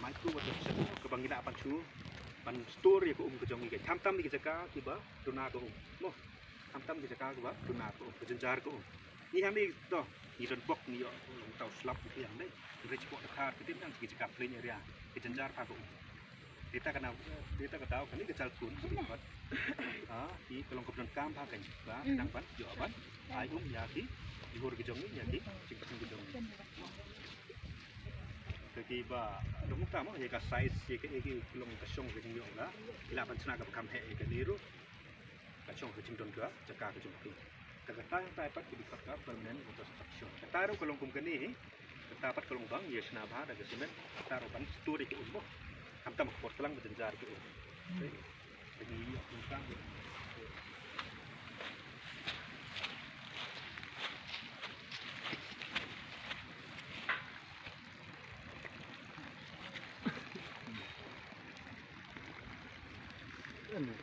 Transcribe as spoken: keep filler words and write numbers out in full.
Ai tu wat sha kaba ngi lah ban shu ban store ïa ka um ka jong ngi, khamtam ki jaka kiba duna ka um. Mo, khamtam ki jaka kiba duna ka um, ka jynjar ka um. Ngi hangne to ngi don bok, ngi ïoh long taw slap ngi hangne. Ngi rich bok da khar ki tim dang ki jaka plain area, ki jynjar ka um. Dei ta ka daw, dei ta ka daw kane ka jal kun ka bad ha ki ka long ka donkam ha ka ba dang ban ïoh ban ai um ïa ki jhur ki jong ngi, ïa ki jingpynim ki jong ngi. Ka kiba dang tam ïa ka size ïa ka, ïa ki long ka shong ka jingïoh la. Ki lah ban shna kaba kham heh ïa kane ruh. Ka shong ka jingdon ka jaka ka jong ka. Ka kata kata pat ki dei pat ka permanent water structure. Kata ruh ka long kum kane hi. Kata pat ka long bang ïa shna bha da ka cement. Kata ruh ban store ïa ka um mo. Khamtam ka por tlang ba jynjar ka um. Ka ngi ïoh kum kam.